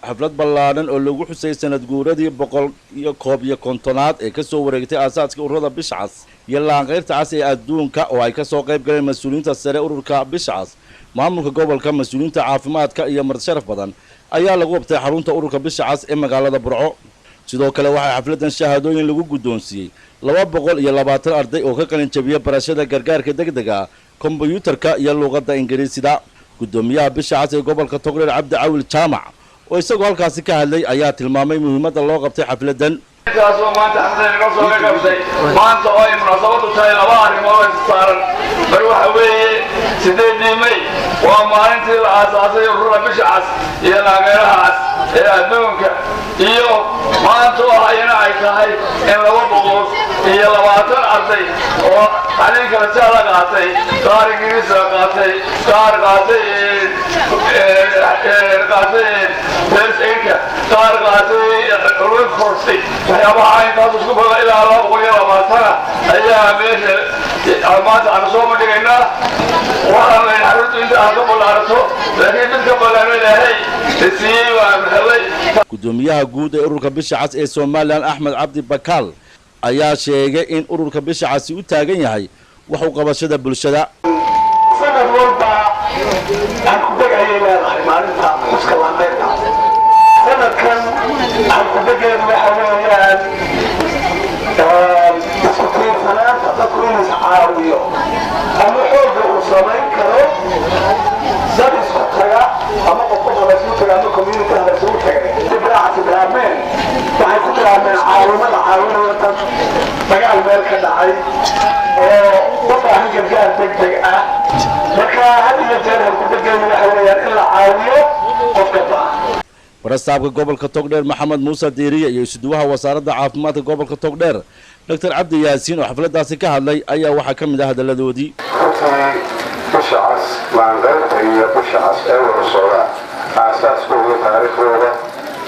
Xaflad ballaadhan oo lagu xusay sanad guuradii 151aad ee kasoo wareegtay aasaaska ururada Bisha Cas iyo Laanqeyrta Cas ee adduunka, oo ay kasoo qayb galeen mas-uuliyiinta sare ururka Bisha Cas, maamulka gobolka, mas-uuliyiinta caafimaadka iyo marti sharaf badan, ayaa lagu qabtay xarunta ururka Bisha Cas ee magaalada Burco. Sidoo kale waxaa xafladan shahaadooyin lagu guddoonsiiyey 220 arday oo ka qalin jabiya barashada gargaarka degdega, kombyuutarka iyo luuqadda Ingiriisida. Guddoomiyaha Bisha Cas ee gobolka Togdheer, Cabdi Cawil Jaamac, oo isagoo halkaasi ka hadlay, ayaa tilmaamay muhiimadda loo qabtay xafladan. Intaasoo maanta xafladan inoo soo qabtay maanta oo ay munaasabadu tahay laba arrimood oo saaran. Mar waxa weeye 8dii May, waa maalintii la aasaasay ururada Bisha Cas iyo Laanqeyraha Cas ee adduunka, iyo maanta oo ayana ay tahay in 220 arday oo tacliin kala jaala qaatay, qaar Ingiriisa qaatay, qaar qaatay first aidka, qaar qaatay culum forsi, waxyaabaha caynkaas isku badan ilaa 220 ayaa meesha maanta aanu soo bandhigaynaa. Waxaan lahayn xaruntu inta aad ka ballaarato, laakiin mid ka ballaaran Ilaahay siiyey baanu helay. Guddoomiyaha guud ee ururka Bisha Cas ee Somaliland, Axmed Cabdi Bakaal, ayaa sheegay in ururka Bisha Casi u taagan yahay wax u qabashada bulshada. Sanad walba halkudeg ayay leedahay maalinta xuska Laanqeyrta. Sanadkan halkudegeedu waxa weeyaan isku tiirsanaanta, dadku inuu is caawiyo ama xoogga uu samayn karo dad isku taga ama qof qof hala isugu taga ama community hala isugu tagay. Bilaacasi bilaabmeen, waxay ku bilaabmeen caawimada caawinaya dad dagaal meel ka dhacay oo u baahan gargaar degdeg ah. Marka had iyo jeer halkudegeedu waxa weeyaan in la caawiyo qofka baahan. Barasaabka gobolka Togdheer, Maxamed Muuse Diiriye, iyo isuduwaha wasaaradda caafimaadka gobolka Togdheer, Doctor Cabdi Yaasiin, oo xafladaasi ka hadlay, ayaa waxaa ka mid ah hadalladoodii. Runtii Bisha Cas, Laanqeyrta iyo Bisha Cas ee wada socda, aasaaskooda, taariikhdooda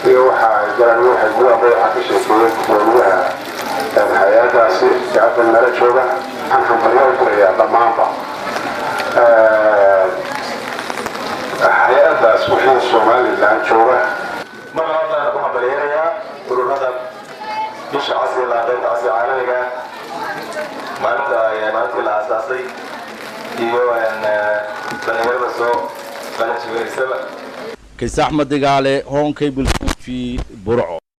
iyo waxa ay garan, waxay gudaanba waxaa ka sheekeeyey gudoomiyaha hay-addaasi gacadda nala jooga. Waxaan hambalyo u dirayaa dhammaanba hay-addaas wixii Somaliland jooga. Mar labaad baan ku hambalyeynayaa ururada Bisha Cas iyo Laanqeyrta Cas ee caalamiga, maalinta maalintii la aasaasay iyo dhalinyarada soo qalin jabinaysaba. Kayse Axmed Digaale, Horn Cable TV, Burco.